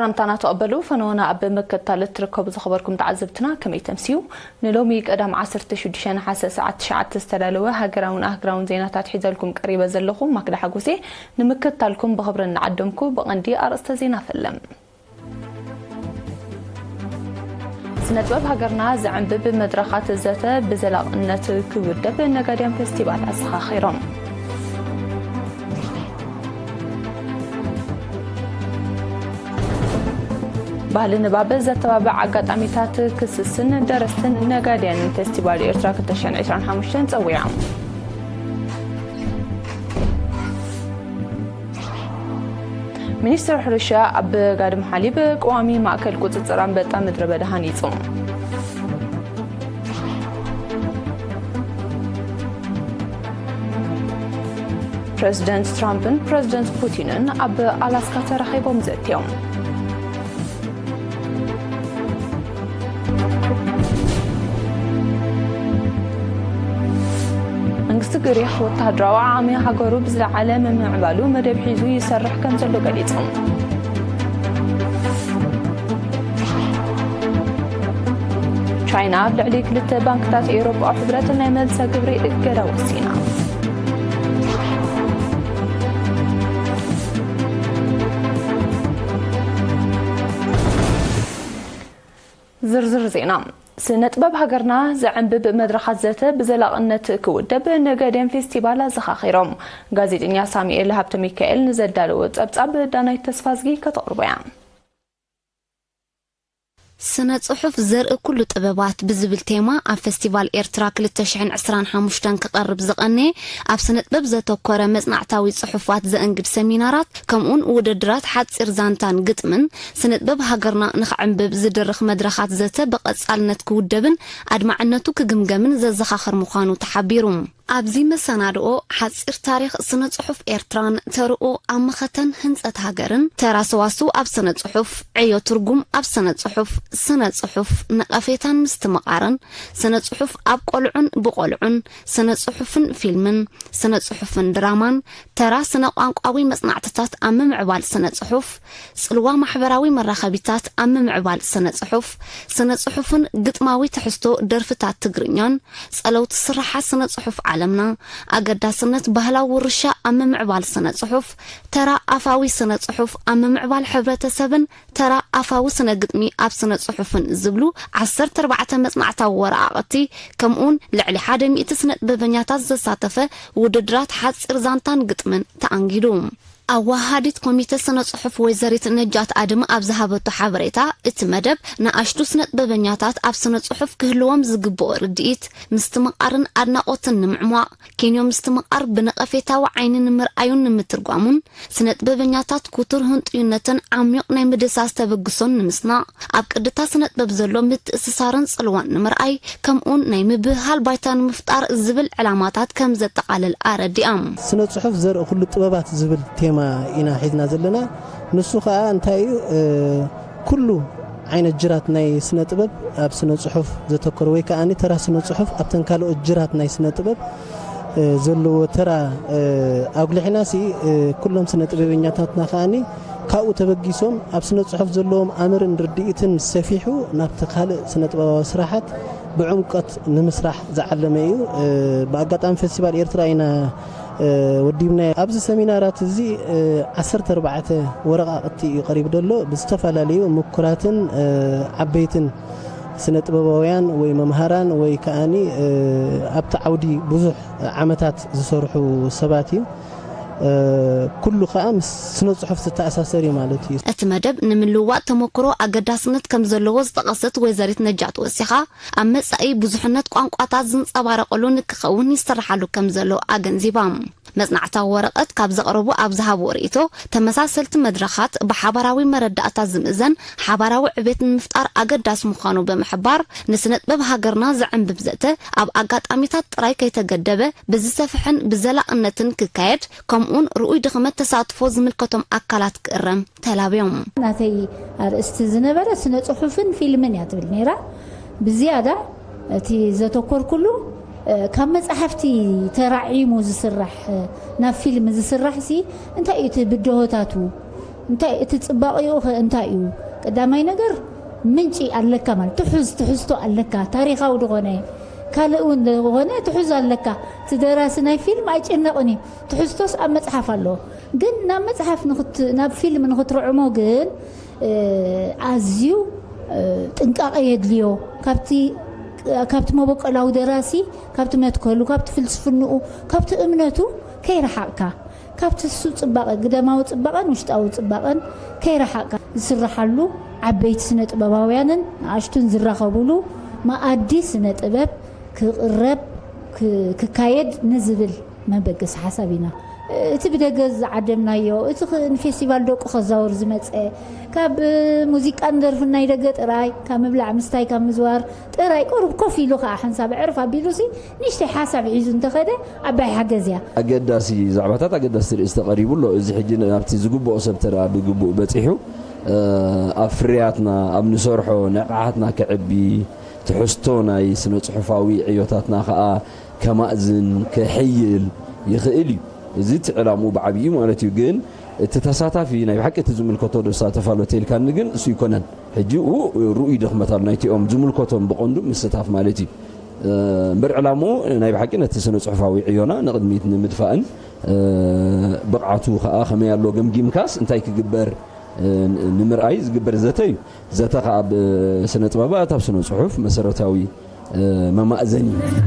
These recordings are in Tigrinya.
ሰላምታና ተቐበሉ። ፈነወና ኣብ ምክትታል እትርከቡ ዝኸበርኩም ተዓዘብትና ከመይ ተምስዩ? ንሎሚ ቀዳም ዓሰርተ ሽዱሽተ ነሓሰ ሰዓት ትሽዓተ ዝተዳለወ ሃገራውን ኣህግራውን ዜናታት ሒዘልኩም ቀሪበ ዘለኹ ማክዳ ሓጎሴ። ንምክትታልኩም ብኽብሪ እናዓደምኩ ብቐንዲ ኣርእስተ ዜና ፈለም። ስነ ጥበብ ሃገርና ዘዕንብብ መድረኻት ዘተ ብዘላቕነት ክውደብ ነጋድያን ፌስቲቫል ኣዘኻኺሮም። ባህሊ ንባብ ዘተባብዕ ኣጋጣሚታት ክስስን ደረስትን ነጋድያንን ፌስቲቫል ኤርትራ ክልተ ሽሕን ዕስራን ሓሙሽተን ጸዊዖም። ሚኒስትር ሕርሻ ኣብ ጋድም ሓሊብ ቀዋሚ ማእከል ቁጽጽር ኣንበጣ ምድረ በዳ ሃኒጹ። ፕረዚደንት ትራምፕን ፕረዚደንት ፑቲንን ኣብ ኣላስካ ተራኺቦም ዘትዮም። መንግስቲ ግሪኽ ወተሃደራዊ ዓቕሚ ሃገሩ ብዝለዓለ ምምዕባሉ መደብ ሒዙ ይሰርሕ ከም ዘሎ ገሊጹ። ቻይና ኣብ ልዕሊ ክልተ ባንክታት ኤውሮጳዊ ሕብረት ናይ መልሰ ግብሪ እገዳ ወሲና። ዝርዝር ዜና። ስነ ጥበብ ሃገርና ዘዕንብብ መድረኻት ዘተ ብዘላቕነት ክውደብ ነጋድያን ፌስቲቫል ኣዘኻኺሮም። ጋዜጠኛ ሳሙኤል ሃብተ ሚካኤል ንዘዳለዎ ጸብጻብ ዳናይት ተስፋዝጊ ከተቕርቦ እያ። ስነ ጽሑፍ ዘርኢ ኩሉ ጥበባት ብዝብል ቴማ ኣብ ፈስቲቫል ኤርትራ ክልተ ሽሕን ዕስራን ሓሙሽተን ክቐርብ ዝቐነየ ኣብ ስነ ጥበብ ዘተኮረ መጽናዕታዊ ጽሑፋት ዘእንግድ ሰሚናራት ከምኡውን ውድድራት ሓጺር ዛንታን ግጥምን ስነ ጥበብ ሃገርና ንኽዕንብብ ዝድርኽ መድረኻት ዘተ ብቐጻልነት ክውደብን ኣድማዕነቱ ክግምገምን ዘዘኻኽር ምዃኑ ተሓቢሩ። ኣብዚ መሰናድኦ ሓጺር ታሪኽ ስነ ጽሑፍ ኤርትራን ተርኡ ኣብ መኸተን ህንጸት ሃገርን፣ ተራ ሰዋስው ኣብ ስነ ጽሑፍ፣ ዕዮ ትርጉም ኣብ ስነ ጽሑፍ፣ ስነ ጽሑፍ ነቐፌታን ምስትምቓርን፣ ስነ ጽሑፍ ኣብ ቆልዑን ብቆልዑን፣ ስነ ጽሑፍን ፊልምን፣ ስነ ጽሑፍን ድራማን፣ ተራ ስነ ቋንቋዊ መጽናዕትታት ኣብ ምምዕባል ስነ ጽሑፍ፣ ጽልዋ ማሕበራዊ መራኸቢታት ኣብ ምምዕባል ስነ ጽሑፍ፣ ስነ ጽሑፍን ግጥማዊ ትሕዝቶ ደርፍታት ትግርኛን፣ ጸለውቲ ስርሓት ስነ ጽሑፍ ዓለምና፣ ኣገዳስነት ባህላዊ ውርሻ ኣብ ምምዕባል ስነ ጽሑፍ፣ ተራ ኣፋዊ ስነ ጽሑፍ ኣብ ምምዕባል ሕብረተሰብን ተራ ኣፋዊ ስነ ግጥሚ ኣብ ስነ ጽሑፍን ዝብሉ ዓሰርተ ኣርባዕተ መጽናዕታዊ ወረቓቕቲ ከምኡውን ልዕሊ ሓደ ሚእቲ ስነ ጥበበኛታት ዘሳተፈ ውድድራት ሓጺር ዛንታን ግጥምን ተኣንጊዱ። ኣወሃሃዲት ኮሚተ ስነ ጽሑፍ ወይዘሪት ነጃት ኣድም ኣብ ዝሃበቶ ሓበሬታ፣ እቲ መደብ ንኣሽቱ ስነ ጥበበኛታት ኣብ ስነ ጽሑፍ ክህልዎም ዝግብኦ ርድኢት፣ ምስትምቓርን ኣድናቖትን ንምዕሟቕ፣ ኪንዮ ምስትምቓር ብነቐፌታዊ ዓይኒ ንምርኣዩን ንምትርጓሙን፣ ስነ ጥበበኛታት ክቱር ህንጡይነትን ዓሚቕ ናይ ምድሳስ ተበግሶን ንምስናቕ፣ ኣብ ቅድታ ስነ ጥበብ ዘሎ ምትእስሳርን ጽልዋን ንምርኣይ፣ ከምኡውን ናይ ምብህሃል ባይታ ንምፍጣር ዝብል ዕላማታት ከም ዘጠቓልል ኣረዲኣ። ስነ ጽሑፍ ዘርኢ ኩሉ ጥበባት ዝብል ቴማ ኢና ሒዝና ዘለና። ንሱ ኸኣ እንታይ እዩ? እ፣ ኩሉ ዓይነት ጅራት ናይ ስነ ጥበብ ኣብ ስነ ጽሑፍ ዘተኮረ ወይ ከኣ ተራ ስነ ጽሑፍ ኣብተን ካልኦት ጅራት ናይ ስነ ጥበብ፣ እ፣ ዘለዎ ተራ፣ እ፣ ኣጉሊሕና ሲ፣ እ፣ ኩሎም ስነ ጥበበኛታትና ከኣ ካብኡ ተበጊሶም ኣብ ስነ ጽሑፍ ዘለዎም ኣምርን ርድኢትን ሰፊሑ ናብቲ ካልእ ስነ ጥበባዊ ስራሓት ብዕምቆት ንምስራሕ ዝዓለመ እዩ። እ፣ ብኣጋጣሚ ፈስቲቫል ኤርትራ ኢና፣ እ፣ ወዲብናዮ። ኣብዚ ሰሚናራት እዚ፣ እ፣ ዓሰርተ ኣርባዕተ ወረቓቕቲ እዩ ቀሪቡ ዘሎ። ብዝተፈላለዩ ምኩራትን፣ እ፣ ዓበይትን ስነ ጥበባውያን ወይ መምሃራን ወይ ከኣኒ፣ እ፣ ኣብቲ ዓውዲ ብዙሕ ዓመታት ዝሰርሑ ሰባት እዩ። እ፣ ኩሉ ከኣ ምስ ስነ ጽሑፍ ዝተኣሳሰር እዩ ማለት እዩ። እቲ መደብ ንምልውዋጥ ተመክሮ ኣገዳስነት ከም ዘለዎ ዝጠቐሰት ወይዘሪት ነጃት ወሲኻ፣ ኣብ መጻኢ ብዙሕነት ቋንቋታት ዝንጸባረቐሉ ንክኸውን ይስርሓሉ ከም ዘሎ ኣገንዚባ። መጽናዕታዊ ወረቐት ካብ ዘቕረቡ ኣብ ዝሃብዎ ርእይቶ፣ ተመሳሰልቲ መድረኻት ብሓባራዊ መረዳእታ ዝምእዘን ሓባራዊ ዕቤት ንምፍጣር ኣገዳሲ ምዃኑ ብምሕባር፣ ንስነ ጥበብ ሃገርና ዘዕንብብ ዘተ ኣብ ኣጋጣሚታት ጥራይ ከይተገደበ ብዝሰፍሕን ብዘላቕነትን ክካየድ፣ ከምኡውን ርኡይ ድኽመት ተሳትፎ ዝምልከቶም ኣካላት ክእረም ተላብዮም። ናተይ ኣርእስቲ ዝነበረ ስነ ጽሑፍን ፊልምን እያ ትብል ነይራ። ብዝያዳ እቲ ዘተኮርኩሉ፣ እ፣ ካብ መጻሕፍቲ ተራዒሙ ዝስራሕ፣ እ፣ ናብ ፊልም ዝስራሕ ሲ እንታይ እዩ እቲ ብድሆታቱ? እንታይ እቲ ጽባቐኡ ኸ እንታይ እዩ? ቀዳማይ ነገር ምንጪ ኣለካ ማለት ትሑዝ ትሕዝቶ ኣለካ፣ ታሪኻዊ ዝኾነ ካልእ እውን ዝኾነ ትሑዝ ኣለካ። እቲ ደራሲ ናይ ፊልም ኣይጭነቕን እዩ፣ ትሕዝቶስ ኣብ መጽሓፍ ኣለዎ። ግን ናብ መጽሓፍ ንኽት-፣ ናብ ፊልም ንኽትርዕሞ ግን፣ እ፣ ኣዝዩ፣ እ፣ ጥንቃቐ የድልዮ። ካብቲ፣ ካብቲ መበቆላዊ ደራሲ፣ ካብቲ መትከሉ፣ ካብቲ ፍልስፍንኡ፣ ካብቲ እምነቱ ከይረሓቕካ፣ ካብቲ እሱ ጽባቐ፣ ግደማዊ ጽባቐን ውሽጣዊ ጽባቐን ከይረሓቕካ ዝስረሓሉ፣ ዓበይቲ ስነ ጥበባውያንን ንኣሽቱን ዝራኸቡሉ መኣዲ ስነ ጥበብ ክቕረብ፣ ክ-፣ ክካየድ ንዝብል መበገሲ ሓሳብ ኢና። እቲ ብደገ ዝዓደምናዮ፣ እቲ ኽ-፣ ንፌስቲቫል ደቁ ከዛውር ዝመጸ፣ ካብ ሙዚቃን ደርፍን ናይ ደገ ጥራይ፣ ካብ ምብላዕ ምስታይ፣ ካብ ምዝዋር ጥራይ፣ ቁሩብ ኮፍ ኢሉ ኸዓ ሓንሳብ ዕርፍ ኣቢሉሲ ንእሽተይ ሓሳብ ሒዙ እንተኸደ ዓባይ ሓገዝ እያ። ኣገዳሲ ዛዕባታት፣ ኣገዳሲ ትርኢት ተቐሪቡ ኣሎ። እዚ ሕጂ ናብቲ ዝግብኦ ሰብ ተደኣ ብግቡእ በጺሑ፣ እ፣ ኣብ ፍርያትና፣ ኣብ ንሰርሖ ንቕሓትና ከዕቢ፣ ትሕዝቶ ናይ ስነ ጽሑፋዊ ዕዮታትና ኸኣ ከማእዝን ከሕይል ይኽእል እዩ። እዚ እቲ ዕላምኡ ብዓብዩ ማለት እዩ። ግን እቲ ተሳታፊ ናይ ብሓቂ እቲ ዝምልከቶ ዶ ዝሳተፍ ኣሎ ተኢልካኒ ግን እሱ ይኮነን። ሕጂ ኡ ርኡይ ድኽመት ኣሎ ናይቲኦም ዝምልከቶም ብቐንዱ ምስታፍ ማለት እዩ። እ፣ እምበር ዕላምኡ ናይ ብሓቂ ነቲ ስነ ጽሑፋዊ ዕዮና ንቕድሚት ንምድፋእን፣ እ፣ ብቕዓቱ ኸኣ ከመይ ኣሎ ገምጊምካስ እንታይ ክግበር፣ እ፣ ንምርኣይ ዝግበር ዘተ እዩ። ዘተ ኸኣ ኣብ ስነ ጥበባት፣ ኣብ ስነ ጽሑፍ መሰረታዊ፣ እ፣ መማእዘኒ እዩ።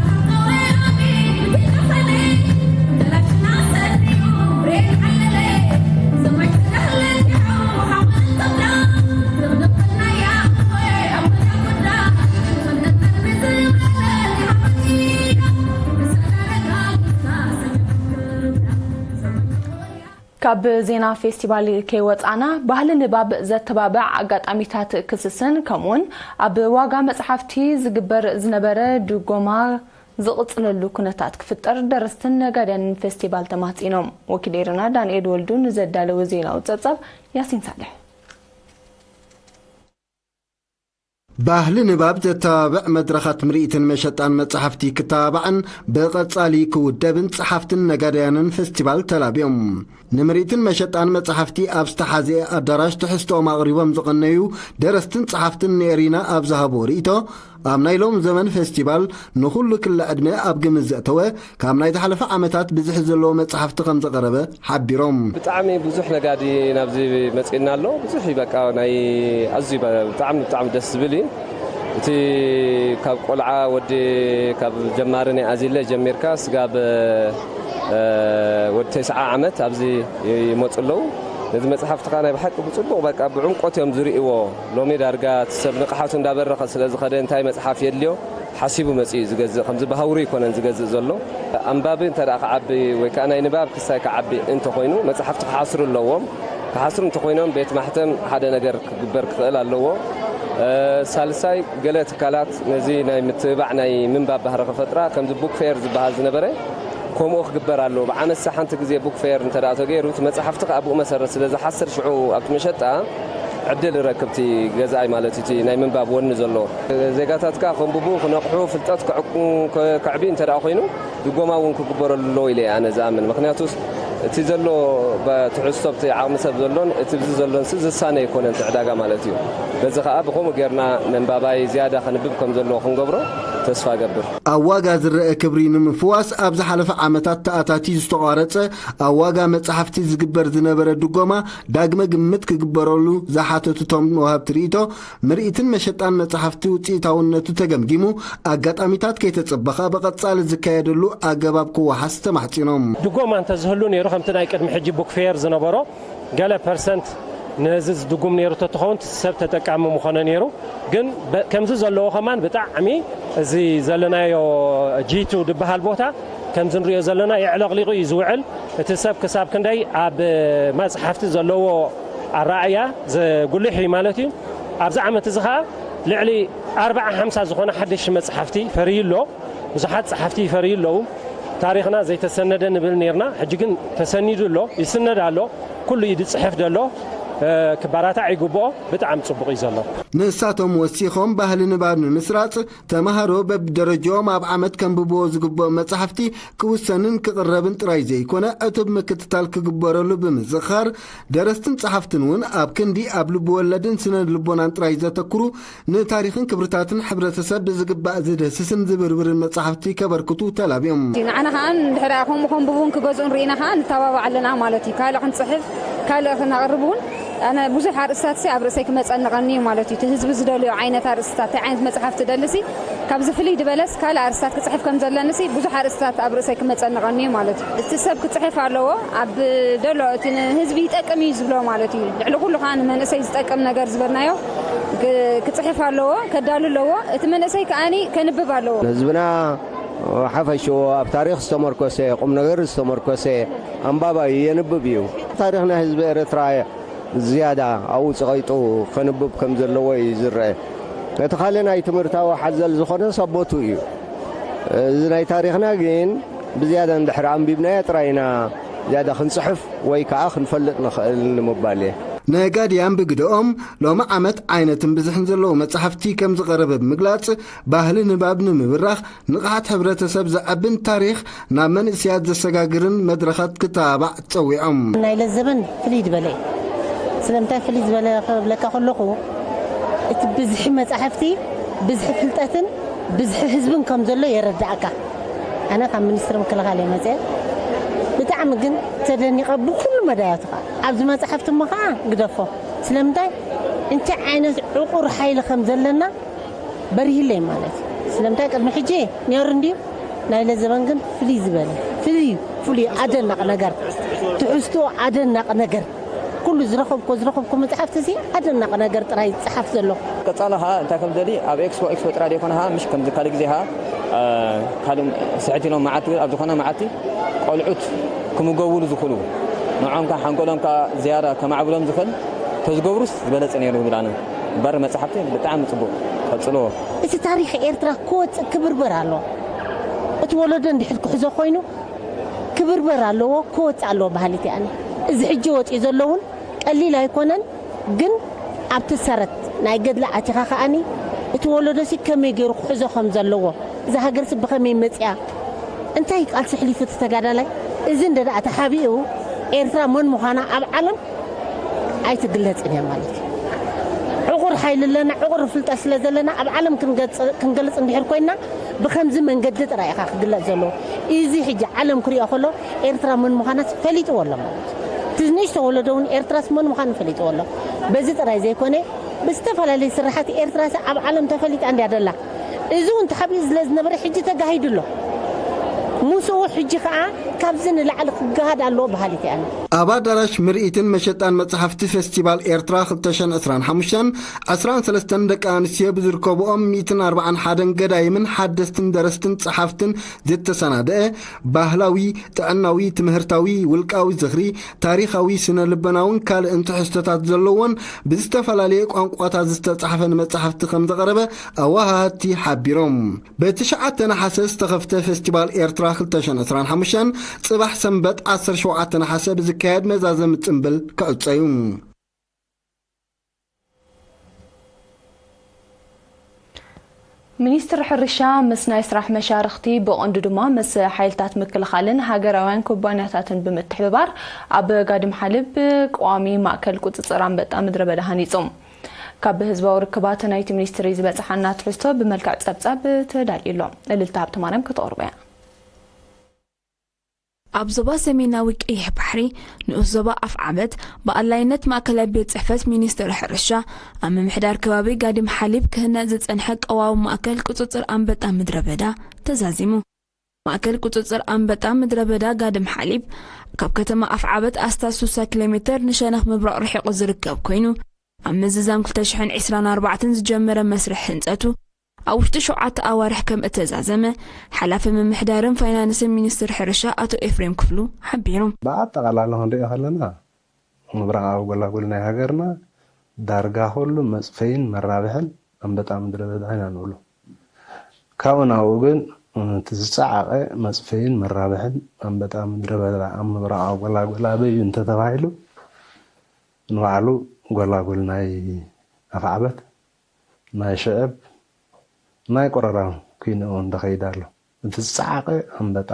ካብ ዜና ፌስቲቫል ከይወጻና፣ ባህሊ ንባብ ዘተባብዕ ኣጋጣሚታት ክስስን፣ ከምኡውን ኣብ ዋጋ መጽሓፍቲ ዝግበር ዝነበረ ድጎማ ዝቕጽለሉ ኩነታት ክፍጠር ደረስትን ነጋድያንን ፌስቲቫል ተማሕጺኖም። ወኪል ኤረና ዳንኤል ወልዱ ንዘዳለወ ዜናዊ ጸብጻብ ያሲን ሳልሕ። ባህሊ ንባብ ዘተባብዕ መድረኻት ምርኢትን መሸጣን መጻሕፍቲ ክተባባዕን ብቐጻሊ ክውደብን ጸሓፍትን ነጋድያንን ፌስቲቫል ተላብዮም። ንምርኢትን መሸጣን መጻሕፍቲ ኣብ ዝተሓዝአ ኣዳራሽ ትሕዝቶኦም ኣቕሪቦም ዝቐነዩ ደረስትን ጸሓፍትን ንኤሪና ኣብ ዝሃብዎ ርእይቶ፣ ኣብ ናይ ሎም ዘመን ፌስቲቫል ንኹሉ ክሊ ዕድመ ኣብ ግምት ዘእተወ ካብ ናይ ዝሓለፈ ዓመታት ብዝሒ ዘለዎ መጻሕፍቲ ከም ዘቐረበ ሓቢሮም። ብጣዕሚ ብዙሕ ነጋዲ ናብዚ መጺእና ኣሎ። ብዙሕ እዩ በቃ ናይ ኣዝዩ በ-፣ ብጣዕሚ፣ ብጣዕሚ ደስ ዝብል እዩ። እቲ ካብ ቆልዓ ወዲ ካብ ጀማሪ ናይ ኣዚለ ጀሚርካ ስጋብ፣ እ፣ ወዲ ተስዓ ዓመት ኣብዚ ይመጹ ኣለዉ። ነዚ መጽሓፍቲ ከኣ ናይ ብሓቂ ብጽቡቕ በቃ ብዕምቆት እዮም ዝርእይዎ። ሎሚ ዳርጋ እቲ ሰብ ንቕሓቱ እንዳበረኸ ስለ ዝኸደ እንታይ መጽሓፍ የድልዮ ሓሲቡ መጺኡ እዩ ዝገዝእ፣ ከምዚ ብሃውሪ ኣይኮነን ዝገዝእ ዘሎ። ኣንባቢ እንተ ደኣ ክዓቢ ወይ ከኣ ናይ ንባብ ክሳይ ክዓቢ እንተኾይኑ፣ መጻሕፍቲ ክሓስሩ ኣለዎም። ክሓስሩ እንተኾይኖም፣ ቤት ማሕተም ሓደ ነገር ክግበር ክኽእል ኣለዎ። እ፣ ሳልሳይ፣ ገለ ትካላት ነዚ ናይ ምትብባዕ ናይ ምንባብ ባህሪ ክፈጥራ፣ ከምዚ ቡክ ፌር ዝበሃል ዝነበረ፣ ከምኡ ክግበር ኣለዎ። ብዓመትሲ ሓንቲ ግዜ ቡክ ፌር እንተ ደኣ ተገይሩ፣ እቲ መጻሕፍቲ ከኣ ብኡ መሰረት ስለ ዝሓስር፣ ሽዑ ኣብቲ መሸጣ ዕድል ይረክብ እቲ ገዛኣይ ማለት እዩ፣ እቲ ናይ ምንባብ ወኒ ዘለዎ። ዜጋታት ከኣ ከንብቡ፣ ክነቕሑ፣ ፍልጠት ክዕቁ-፣ ከ-፣ ከዕብዩ እንተ ደኣ ኮይኑ፣ ድጎማ እውን ክግበረሉ ኣለዎ ኢለ እየ ኣነ ዝኣምን። ምኽንያቱስ፣ እቲ ዘሎ ብ-፣ ትሕዝቶ ኣብቲ ዓቕሚ ሰብ ዘሎን እቲ ብዚ ዘሎንሲ ዝሳነ ኣይኮነን እቲ ዕዳጋ ማለት እዩ። በዚ ከኣ ብኸምኡ ጌርና ነንባባይ ዝያዳ ከንብብ ከም ዘለዎ ክንገብሮ ተስፋ እገብር። ኣብ ዋጋ ዝረአ ክብሪ ንምፍዋስ፣ ኣብ ዝሓለፈ ዓመታት ተኣታትዩ ዝተቋረጸ ኣብ ዋጋ መጻሕፍቲ ዝግበር ዝነበረ ድጎማ ዳግመ ግምት ክግበረሉ ዝሓተቱ እቶም ወሃብቲ ርእይቶ፣ ምርኢትን መሸጣን መጻሕፍቲ ውጽኢታውነቱ ተገምጊሙ፣ ኣጋጣሚታት ከይተጸበኻ ብቐጻሊ ዝካየደሉ ኣገባብ ክወሓስ ተማሕጺኖም። ድጎማ እንተዝህሉ ነይሩ፣ ከምቲ ናይ ቅድሚ ሕጂ ቡክ ፌር ዝነበሮ፣ ገለ ፐርሰንት ነዚ ዝድጉም ነይሩ ተትኸውን፣ እቲ ሰብ ተጠቃሚ ምኾነ ነይሩ። ግን በ-፣ ከምዚ ዘለዎ ከማን ብጣዕሚ እዚ ዘለናዮ ጂ ቱ ዝበሃል ቦታ ከምዚ ንሪኦ ዘለና የዕለቕሊቑ እዩ ዝውዕል። እቲ ሰብ ክሳብ ክንደይ ኣብ መጽሓፍቲ ዘለዎ ኣረኣእያ ዘጉልሕ እዩ ማለት እዩ። ኣብዚ ዓመት እዚ ኸኣ ልዕሊ ኣርብዓ ሓምሳ ዝኾነ ሓደሽቲ መጽሓፍቲ ፈርዩ ኣሎ። ብዙሓት ጸሓፍቲ ይፈርዩ ኣለዉ። ታሪኽና ዘይተሰነደ ንብል ኔርና፣ ሕጂ ግን ተሰኒዱ ኣሎ፣ ይስነድ ኣሎ፣ ኩሉ እዩ ዝጽሕፍ ዘሎ። ክበራታዕ ይግብኦ። ብጣዕሚ ጽቡቕ እዩ ዘሎ። ንሳቶም ወሲኾም ባህሊ ንባብ ንምስራጽ ተማሃሮ በብደረጃኦም ኣብ ዓመት ከንብብዎ ዝግብኦም መጻሕፍቲ ክውሰንን ክቕረብን ጥራይ ዘይኮነ ዕቱብ ምክትታል ክግበረሉ ብምዝኻር ደረስትን ጸሓፍትን እውን ኣብ ክንዲ ኣብ ልብወለድን ስነ ልቦናን ጥራይ ዘተኩሩ ንታሪኽን ክብርታትን ሕብረተሰብ ብዝግባእ ዝድህስስን ዝብርብርን መጻሕፍቲ ከበርክቱ ተላብዮም። ንዓና ከኣ እንድሕር ከምኡ ከንብቡን ክገዝኡን ርኢና ከኣ ንተባባዕ ኣለና ማለት እዩ። ካልእ ክንጽሕፍ ካልእ ክነቕርብ እውን ኣነ ብዙሕ ኣርእስታት ሲ ኣብ ርእሰይ ክመጸንቐኒ እዩ ማለት እዩ። እቲ ህዝቢ ዝደልዮ ዓይነት ኣርእስታት እንታይ ዓይነት መጽሓፍ ትደልሲ ካብዚ ፍልይ ዝበለስ ካልእ ኣርእስታት ክጽሕፍ ከም ዘለንሲ ብዙሕ ኣርእስታት ኣብ ርእሰይ ክመጸንቐኒ እዩ ማለት እዩ። እቲ ሰብ ክጽሕፍ ኣለዎ ኣብ ደሎ እቲ ንህዝቢ ይጠቅም እዩ ዝብሎ ማለት እዩ። ልዕሊ ኩሉ ከዓ ንመንእሰይ ዝጠቅም ነገር ዝበልናዮ ክፅሕፍ ኣለዎ፣ ከዳሉ ኣለዎ። እቲ መንእሰይ ከዓኒ ከንብብ ኣለዎ። ንህዝብና ሓፈሽዎ ኣብ ታሪኽ ዝተመርኮሰ፣ ቁም ነገር ዝተመርኮሰ ኣንባባይ የንብብ እዩ። ታሪኽ ናይ ህዝቢ ኤርትራ ዝያዳ ኣብኡ ፀቒጡ ከንብብ ከም ዘለዎ እዩ ዝረአ። እቲ ካልእ ናይ ትምህርታዊ ሓዘል ዝኾነ ሰቦቱ እዩ። እዚ ናይ ታሪኽና ግን ብዝያዳ እንድሕር ኣንቢብናዮ ጥራይ ኢና ዝያዳ ክንፅሕፍ ወይ ከዓ ክንፈልጥ ንኽእል ንምባል እየ። ነጋድያን ብግደኦም ሎሚ ዓመት ዓይነትን ብዝሕን ዘለዎ መጻሕፍቲ ከም ዝቐረበ ብምግላጽ፣ ባህሊ ንባብ ንምብራኽ ንቕሓት ሕብረተሰብ ዘዕብን ታሪኽ ናብ መንእስያት ዘሰጋግርን መድረኻት ክተባባዕ ጸዊዖም። ናይ ለዘበን ፍልይ ዝበለ እዩ። ስለምንታይ ፍልይ ዝበለ ክብለካ ከለኹ እቲ ብዝሒ መጻሕፍቲ ብዝሒ ፍልጠትን ብዝሒ ህዝብን ከም ዘሎ የረዳእካ። ኣነ ካብ ሚኒስትሪ ምክልኻል እየ መፅአ። ብጣዕሚ ግን ተደኒቐ ብኩሉ መዳያቱ ከዓ ኣብዚ መፅሓፍቲ እሞ ከዓ ግደፎ። ስለምንታይ እንታይ ዓይነት ዕቑር ሓይሊ ከም ዘለና በሪህለይ ማለት እዩ። ስለምንታይ ቅድሚ ሕጂ ነይሩ እንድዩ ናይ ለዘበን ግን ፍልይ ዝበለ ፍልይ ፍሉይ ኣደናቕ ነገር ትሕዝቶ ኣደናቕ ነገር ኩሉ ዝረኸብኮ ዝረኸብኮ መፅሓፍቲ እዚ ኣደናቕ ነገር ጥራይ ዝፅሓፍ ዘሎ። ቀፃሊ ኸዓ እንታይ ከም ደሊ ኣብ ኤክስፖ ኤክስፖ ጥራይ ዘይኮነ ኸዓ ምሽ ከምዚ ካልእ ግዜ ኸዓ ካልእ ስሕት ኢሎም መዓልቲ ኣብ ዝኾነ መዓልቲ ቆልዑት ክምገብሉ ዝኽእሉ ንዖም ከዓ ሓንጎሎም ከዓ ዝያዳ ከማዕብሎም ዝኽእል ተዝገብሩስ ዝበለፀ ነይሩ ይብል ኣነ። እምበር መፅሓፍቲ ብጣዕሚ ፅቡቕ ቀፅልዎ። እቲ ታሪኽ ኤርትራ ክወፅእ ክብርበር ኣለዎ። እቲ ወለዶ እንድሕር ክሕዞ ኮይኑ ክብርበር ኣለዎ፣ ክወፅእ ኣለዎ በሃሊት እየ ኣነ። እዚ ሕጂ ወፂኡ ዘሎ እውን ቀሊል ኣይኮነን፣ ግን ኣብቲ ሰረት ናይ ገድሊ ኣቲኻ ከኣኒ እቲ ወለዶሲ ከመይ ገይሩ ክሕዞ ከም ዘለዎ፣ እዛ ሃገርሲ ብኸመይ መፂኣ፣ እንታይ ቃልሲ ኣሕሊፉ እቲ ተጋዳላይ፣ እዚ እንደ ደኣ ተሓቢኡ ኤርትራ መን ምዃና ኣብ ዓለም ኣይትግለጽን እያ ማለት እዩ። ዕቑር ሓይሊ ኣለና፣ ዕቑር ፍልጠት ስለ ዘለና ኣብ ዓለም ክንገልጽ እንድሕር ኮይንና ብኸምዚ መንገዲ ጥራይ ኢኻ ክግለጽ ዘለዎ። እዚ ሕጂ ዓለም ክሪኦ ከሎ ኤርትራ መን ምዃናስ ፈሊጥዎ ኣሎ ማለት እዩ። እቲ ንእሽቶ ወለዶ እውን ኤርትራስ መን ምዃኑ ፈሊጥዎ ኣሎ። በዚ ጥራይ ዘይኮነ ብዝተፈላለየ ስራሓት ኤርትራስ ኣብ ዓለም ተፈሊጣ እንድያ ደላ። እዚ እውን ተሓቢኡ ስለ ዝነበረ ሕጂ ተጋሂዱ ኣሎ። ምስኡ ሕጂ ከዓ ካብዚ ንላዕሊ ክገሃድ ኣለዎ በሃሊት እየ ኣነ። ኣብ ኣዳራሽ ምርኢትን መሸጣን መጽሓፍቲ ፌስቲቫል ኤርትራ ክልተ ሽሕን ዕስራን ሓሙሽተን፣ ዕስራን ሰለስተን ደቂ ኣንስትዮ ብዝርከብኦም ሚእትን ኣርባዓን ሓደን ገዳይምን ሓደስትን ደረስትን ጸሓፍትን ዝተሰናደአ ባህላዊ፣ ጥዕናዊ፣ ትምህርታዊ፣ ውልቃዊ ዝኽሪ፣ ታሪኻዊ፣ ስነ ልቦናውን ካልእን ትሕዝቶታት ዘለዎን ብዝተፈላለየ ቋንቋታት ዝተጻሕፈ ንመጻሕፍቲ ከም ዘቕረበ ኣወሃሃድቲ ሓቢሮም። ብትሽዓተ ነሓሰ ዝተኸፍተ ፌስቲቫል ኤርትራ ክልተ ሽሕን ዕስራን ሓሙሽተን ጽባሕ ሰንበት ዓሰርተ ሸውዓተ ነሓሰ ብዝካየድ መዛዘሚ ጽምብል ክዕጸ እዩ። ሚኒስትሪ ሕርሻ ምስ ናይ ስራሕ መሻርኽቲ ብቐንዱ ድማ ምስ ሓይልታት ምክልኻልን ሃገራውያን ኩባንያታትን ብምትሕብባር ኣብ ጋድም ሓልብ ቀዋሚ ማእከል ቁጽጽር ኣንበጣ ምድረ በዳ ሃኒጹ። ካብ ህዝባዊ ርክባት ናይቲ ሚኒስትሪ ዝበጽሓና ትሕዝቶ ብመልክዕ ጸብጻብ ተዳልዩ ኣሎ። እልልታ ሃብተማርያም ከተቕርቦ እያ። ኣብ ዞባ ሰሜናዊ ቀይሕ ባሕሪ ንኡስ ዞባ ኣፍዓበት ብኣድላይነት ማእከላይ ቤት ጽሕፈት ሚኒስትሪ ሕርሻ ኣብ ምምሕዳር ከባቢ ጋዲም ሓሊብ ክህነጽ ዝጸንሐ ቀዋዊ ማእከል ቁጽጽር ኣንበጣ ምድረ በዳ ተዛዚሙ። ማእከል ቁጽጽር ኣንበጣ ምድረ በዳ ጋድም ሓሊብ ካብ ከተማ ኣፍዓበት ኣስታት ስሳ ኪሎ ሜተር ንሸነኽ ምብራቕ ርሒቑ ዝርከብ ኮይኑ፣ ኣብ ምዝዛም ክልተ ሽሕን ዕስራን ኣርባዕተን ዝጀመረ መስርሕ ህንጸቱ ኣብ ውሽጢ ሸውዓተ ኣዋርሕ ከም እተዛዘመ ሓላፊ ምምሕዳርን ፋይናንስን ሚኒስትሪ ሕርሻ ኣቶ ኤፍሬም ክፍሉ ሓቢሩ። ብኣጠቓላሊ ክንሪኦ ከለና ምብራቓዊ ጎላጉል ናይ ሃገርና ዳርጋ ኩሉ መጽፈይን መራብሕን ኣንበጣ ምድረ በዳ ኢና ንብሎ። ካብኡ ናብኡ ግን እቲ ዝጸዓቐ መጽፈይን መራብሕን ኣንበጣ ምድረ በዳ ኣብ ምብራቓዊ ጎላጉል ኣበይ እዩ እንተተባሂሉ ንባዕሉ ጎላጉል ናይ ኣፍዓበት፣ ናይ ሽዕብ፣ ናይ ቆረራም ኩይኑ እውን ተኸይዳ ኣሎ። እቲ ዝጸዓቐ ኣንበጣ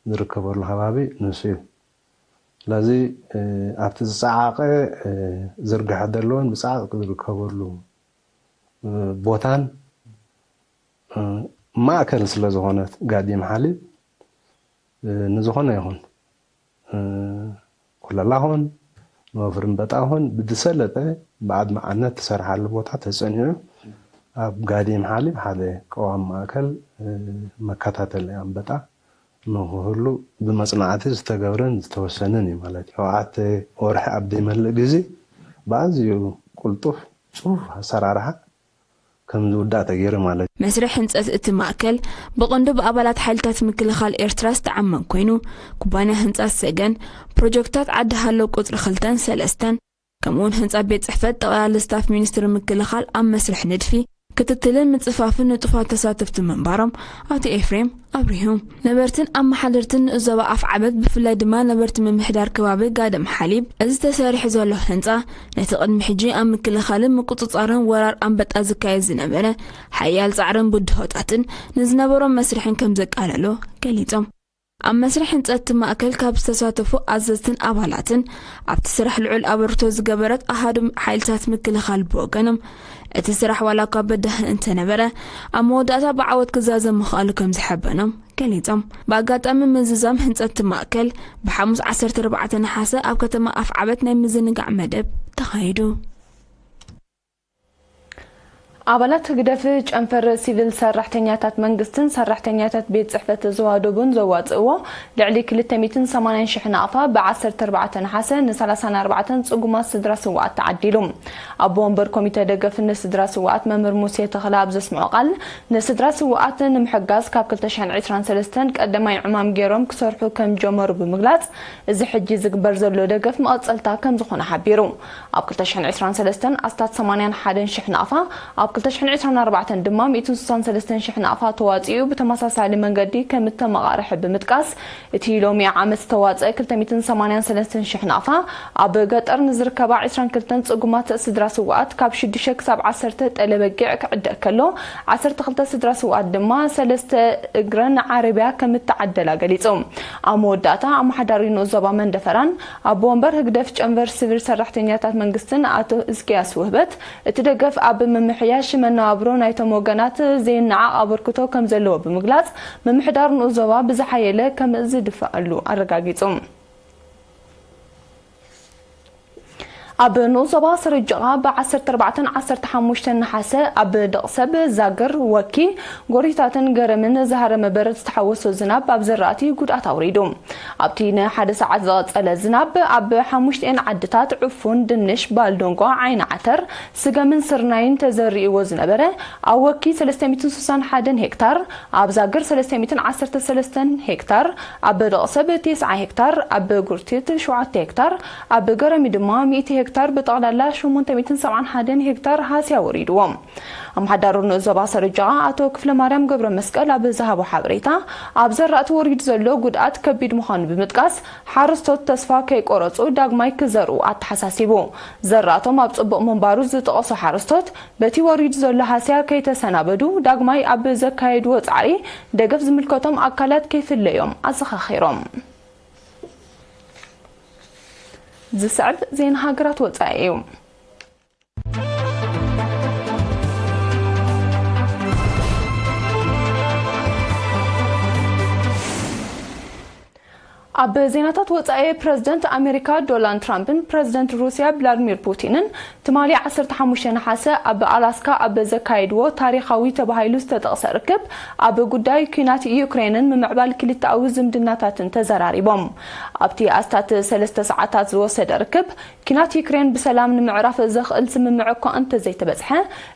ዝርከበሉ ከባቢ ንሱ እዩ። ስለዚ ኣብቲ ዝጸዓቐ ዝርግሐ ዘለዎን ብጻዕቂ ዝርከበሉ ቦታን ማእከል ስለ ዝኾነት ጋዲም ሓሊብ ንዝኾነ ይኹን ኩለላ ኹን ንወፍሪ ኣንበጣ ኹን ብዝሰለጠ ብኣድማዕነት ትሰርሓሉ ቦታ ተጸኒዑ ኣብ ጋዲም ሓሊብ ሓደ ቀዋም ማእከል መከታተሊ ኣንበጣ ንክህሉ ብመጽናዕቲ ዝተገብረን ዝተወሰነን እዩ ማለት እዩ። ሸውዓተ ወርሒ ኣብ ዘይመልእ ግዜ ብኣዝዩ ቅልጡፍ ጽፉፍ ኣሰራርሓ ከም ዝውዳእ ተገይሩ ማለት እዩ። መስርሕ ህንጸት እቲ ማእከል ብቐንዱ ብኣባላት ሓይልታት ምክልኻል ኤርትራ ዝተዓመም ኮይኑ፣ ኩባንያ ህንጻት ሰገን፣ ፕሮጀክታት ዓዲ ሃሎ ቁጽሪ ክልተን ሰለስተን፣ ከምኡውን ህንጻ ቤት ጽሕፈት ጠቕላሊ ስታፍ ሚኒስትሪ ምክልኻል ኣብ መስርሕ ንድፊ፣ ክትትልን ምጽፋፍን ንጡፋት ተሳተፍቲ ምንባሮም ኣቶ ኤፍሬም ኣብሪሁ። ነበርትን ኣመሓደርትን ንኡስ ዞባ ኣፍዓበት፣ ብፍላይ ድማ ነበርቲ ምምሕዳር ከባቢ ጋደም ሓሊብ፣ እዚ ተሰሪሑ ዘሎ ህንጻ ነቲ ቅድሚ ሕጂ ኣብ ምክልኻልን ምቁጽጻርን ወራር ኣንበጣ ዝካየድ ዝነበረ ሓያል ጻዕርን ብድሆታትን ንዝነበሮም መስርሕን ከም ዘቃለሎ ገሊጾም። ኣብ መስርሕ ህንጸት እቲ ማእከል ካብ ዝተሳተፉ ኣዘዝትን ኣባላትን ኣብቲ ስራሕ ልዑል ኣበርክቶ ዝገበረት ኣሃዱ ሓይልታት ምክልኻል ብወገኖም፣ እቲ ስራሕ ዋላ እኳ በዳሂ እንተነበረ፣ ኣብ መወዳእታ ብዓወት ክዛዘም ምኽኣሉ ከም ዘሐበኖም ገሊጾም። ብኣጋጣሚ ምዝዛም ህንጸት እቲ ማእከል ብሓሙስ ዓሰርተ ኣርባዕተ ነሓሰ ኣብ ከተማ ኣፍዓበት ናይ ምዝንጋዕ መደብ ተኻይዱ። ኣባላት ህግደፍ ጨንፈር ሲቪል ሰራሕተኛታት መንግስትን ሰራሕተኛታት ቤት ጽሕፈት ዞባ ደቡብን ዘዋጽእዎ ልዕሊ ክልተ ሚእትን ሰማንያን ሽሕ ናቕፋ ብ ዓሰርተ ኣርባዕተ ነሓሰ ን ሰላሳን ኣርባዕተን ጽጉማት ስድራ ስውኣት ተዓዲሉ። ኣቦ ወንበር ኮሚተ ደገፍ ንስድራ ስውኣት መምህር ሙሴ ተኽለ ኣብ ዘስምዖ ቃል፣ ንስድራ ስውኣት ንምሕጋዝ ካብ ክልተ ሽሕን ዕስራን ሰለስተን ቀዳማይ ዕማም ገይሮም ክሰርሑ ከም ጀመሩ ብምግላጽ፣ እዚ ሕጂ ዝግበር ዘሎ ደገፍ መቐጸልታ ከም ዝኾነ ሓቢሩ። ኣብ ክልተ ሽሕን ዕስራን ሰለስተን ኣስታት ሰማንያን ሓደን ሽሕ ናቕፋ፣ ኣብ ክልተ ሽሕን ዕስራን ኣርባዕተን ድማ ሚእትን ስሳን ሰለስተን ሽሕ ናቕፋ ተዋጺኡ ብተመሳሳሊ መንገዲ ከም እተመቓርሐ ብምጥቃስ፣ እቲ ሎሚ ዓመት ዝተዋጸአ ክልተ ሚእትን ሰማንያን ሰለስተን ሽሕ ናቕፋ ኣብ ገጠር ንዝርከባ ዕስራን ክልተን ጽጉማት ስድራ ስውኣት ካብ ሽዱሽተ ክሳብ ዓሰርተ ጠለ በጊዕ ክዕደግ ከሎ፣ ዓሰርተ ክልተ ስድራ ስውኣት ድማ ሰለስተ እግረን ዓረብያ ከም እተዓደላ ገሊጹ። ኣብ መወዳእታ ኣመሓዳሪ ንኡስ ዞባ መንደፈራን ኣቦ ወንበር ህግደፍ ጨንፈር ሲቪል ሰራሕተኛታት መንግስትን ኣቶ ህዝቅያስ ውህበት፣ እቲ ደገፍ ኣብ ምምሕያሽ መነባብሮ ናይቶም ወገናት ዘይነዓቕ ኣበርክቶ ከም ዘለዎ ብምግላጽ፣ ምምሕዳር ንኡስ ዞባ ብዝሓየለ ከም ዝድፍኣሉ ኣረጋጊጹ። ኣብ ንኡስ ዞባ ሰረጀቓ ብ ዓሰርተ ኣርባዕተን ዓሰርተ ሓሙሽተን ነሓሰ ኣብ ደቕሰብ፣ ዛግር፣ ወኪ፣ ጎሪታትን ገረምን ዝሃረመ በረድ ዝተሓወሶ ዝናብ ኣብ ዘራእቲ ጉድኣት ኣውሪዱ። ኣብቲ ንሓደ ሰዓት ዝቐጸለ ዝናብ ኣብ ሓሙሽተን ዓድታት ዕፉን፣ ድንሽ፣ ባልዶንጓ፣ ዓይኒ ዓተር፣ ስገምን ስርናይን ተዘሪእዎ ዝነበረ ኣብ ወኪ ሰለስተ ሚእትን ስሳን ሓደን ሄክታር፣ ኣብ ዛግር ሰለስተ ሚእትን ዓሰርተ ሰለስተን ሄክታር፣ ኣብ ደቕሰብ ተስዓ ሄክታር፣ ኣብ ጉርቲት ሸውዓተ ሄክታር፣ ኣብ ገረሚ ድማ ሚእቲ ሄክታር፣ ብጠቕላላ ሸሞንተ ሚእትን ሰብዓን ሓደን ሄክታር ሃስያ ወሪድዎም። ኣመሓዳሪ ንኡስ ዞባ ሰረጀቓ ኣቶ ክፍለማርያም ገብረመስቀል ኣብ ዝሃቦ ሓበሬታ፣ ኣብ ዘራእቲ ወሪዱ ዘሎ ጉድኣት ከቢድ ምዃኑ ብምጥቃስ፣ ሓረስቶት ተስፋ ከይቆረጹ ዳግማይ ክዘርኡ ኣተሓሳሲቡ። ዘራእቶም ኣብ ጽቡቕ ምንባሩ ዝጠቐሱ ሓረስቶት፣ በቲ ወሪዱ ዘሎ ሃስያ ከይተሰናበዱ ዳግማይ ኣብ ዘካየድዎ ጻዕሪ ደገፍ ዝምልከቶም ኣካላት ከይፍለዮም ኣዘኻኺሮም። ዝስዕብ ዜና ሃገራት ወጻኢ እዩ። ኣብ ዜናታት ወጻኢ፣ ፕረዚደንት ኣሜሪካ ዶናልድ ትራምፕን ፕረዚደንት ሩስያ ቭላድሚር ፑቲንን ትማሊ ዓሰርተ ሓሙሽተ ነሓሰ ኣብ ኣላስካ ኣብ ዘካየድዎ ታሪኻዊ ተባሂሉ ዝተጠቕሰ ርክብ፣ ኣብ ጉዳይ ኲናት ዩክሬንን ምምዕባል ክልተኣዊ ዝምድናታትን ተዘራሪቦም። ኣብቲ ኣስታት ሰለስተ ሰዓታት ዝወሰደ ርክብ፣ ኲናት ዩክሬን ብሰላም ንምዕራፍ ዘኽእል ስምምዕ እኳ እንተዘይተበጽሐ፣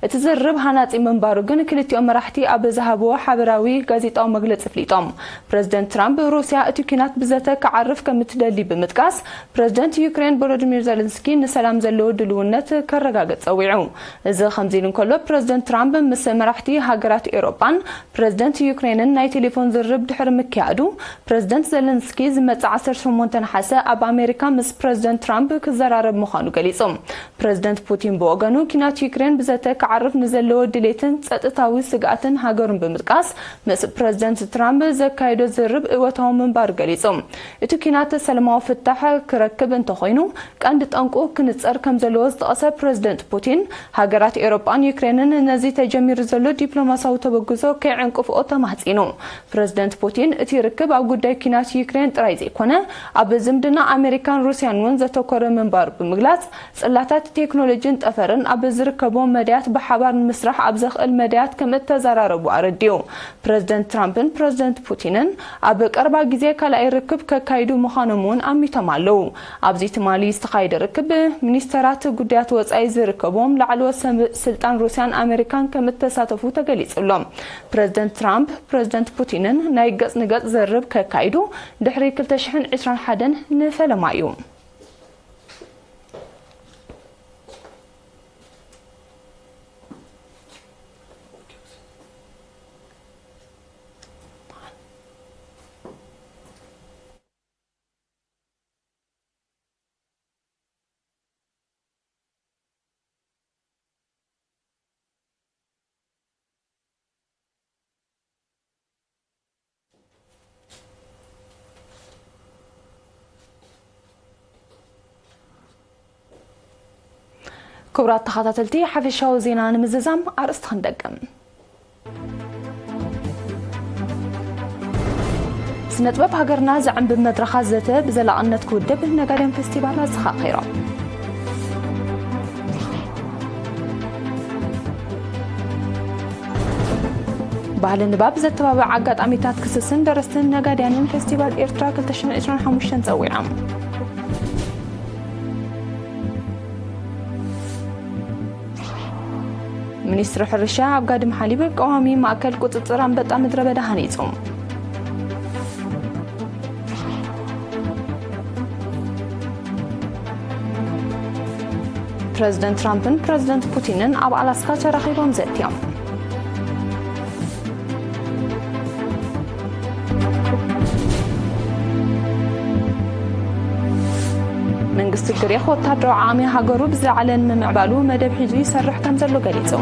እቲ ዝርርብ ሃናጺ ምንባሩ ግን ክልቲኦም መራሕቲ ኣብ ዝሃብዎ ሓበራዊ ጋዜጣዊ መግለጺ ኣፍሊጦም። ፕረዚደንት ትራምፕ፣ ሩስያ እቲ ኲናት ብዘተ ክዓርፍ ከም እትደሊ ብምጥቃስ፣ ፕረዚደንት ዩክሬን ቮሎዲሚር ዘለንስኪ ንሰላም ዘለዎ ድልውነት ከረጋግጽ ጸዊዑ። እዚ ከምዚ ኢሉ እንከሎ፣ ፕረዚደንት ትራምፕ ምስ መራሕቲ ሃገራት ኤውሮጳን ፕረዚደንት ዩክሬንን ናይ ቴሌፎን ዝርርብ ድሕሪ ምክያዱ፣ ፕረዚደንት ዘለንስኪ ዝመጽእ ዓሰርተ ሸሞንተ ነሓሰ ኣብ ኣሜሪካ ምስ ፕረዚደንት ትራምፕ ክዘራረብ ምዃኑ ገሊጹ። ፕረዚደንት ፑቲን ብወገኑ፣ ኲናት ዩክሬን ብዘተ ክዓርፍ ንዘለዎ ድሌትን ጸጥታዊ ስግኣትን ሃገሩን ብምጥቃስ፣ ምስ ፕረዚደንት ትራምፕ ዘካየዶ ዝርርብ እወታዊ ምንባሩ ገሊጹ። እቲ ኲናት ሰላማዊ ፍታሕ ክረክብ እንተኾይኑ፣ ቀንዲ ጠንቁ ክንጸር ከም ዘለዎ ዝጠቐሰ ፕረዚደንት ፑቲን፣ ሃገራት ኤውሮጳን ዩክሬንን ነዚ ተጀሚሩ ዘሎ ዲፕሎማሲያዊ ተበግሶ ከይዕንቅፍኦ ተማህጺኑ። ፕረዚደንት ፑቲን፣ እቲ ርክብ ኣብ ጉዳይ ኲናት ዩክሬን ጥራይ ዘይኮነ፣ ኣብ ዝምድና ኣሜሪካን ሩስያን እውን ዘተኮረ ምንባሩ ብምግላጽ፣ ጽላታት ቴክኖሎጂን ጠፈርን ኣብ ዝርከቦም መዳያት ብሓባር ንምስራሕ ኣብ ዘኽእል መዳያት ከም እተዘራረቡ ኣረዲኡ። ፕረዚደንት ትራምፕን ፕረዚደንት ፑቲንን ኣብ ቀረባ ግዜ ካልኣይ ርክብ ከካይዱ ምዃኖም እውን ኣሚቶም ኣለዉ። ኣብዚ ትማሊ ዝተኻየደ ርክብ፣ ሚኒስተራት ጉዳያት ወጻኢ ዝርከቦም ላዕለዎት ሰብ ስልጣን ሩስያን ኣሜሪካን ከም እተሳተፉ ተገሊጹ ኣሎ። ፕረዚደንት ትራምፕ ፕረዚደንት ፑቲንን ናይ ገጽ ንገጽ ዘርብ ከካይዱ ድሕሪ ክልተ ሽሕን ዕስራን ሓደን ንፈለማ እዩ። ክቡራት ተኸታተልቲ፣ ሓፈሻዊ ዜና ንምዝዛም ኣርእስቲ ክንደግም። ስነ ጥበብ ሃገርና ዘዕንብብ መድረኻት ዘተ ብዘላቕነት ክውደብ ነጋድያን ፌስቲቫል ኣዘኻኺሮም። ባህሊ ንባብ ዘተባብዕ ኣጋጣሚታት ክስስን ደረስትን ነጋድያንን ፌስቲቫል ኤርትራ ክልተ ሽሕን ዕስራን ሓሙሽተን ጸዊዖም። ሚኒስትሪ ሕርሻ ኣብ ጋድም ሓሊብ ቀዋሚ ማእከል ቁጽጽር ኣንበጣ ምድረ በዳ ሃኒጹ። ፕረዚደንት ትራምፕን ፕረዚደንት ፑቲንን ኣብ ኣላስካ ተራኺቦም ዘትዮም። መንግስቲ ግሪኽ ወታደራዊ ዓቕሚ ሃገሩ ብዝለዓለ ንምምዕባሉ መደብ ሒዙ ይሰርሕ ከም ዘሎ ገሊጹ።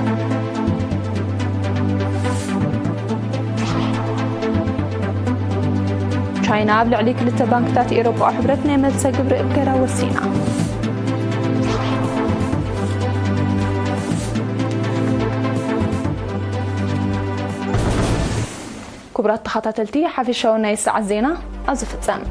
ቻይና ኣብ ልዕሊ ክልተ ባንክታት ኤውሮጳዊ ሕብረት ናይ መልሰ ግብሪ እገዳ ወሲና። ክቡራት ተኸታተልቲ፣ ሓፈሻዊ ናይ ሰዓት ዜና ኣብዚ ፍጸም።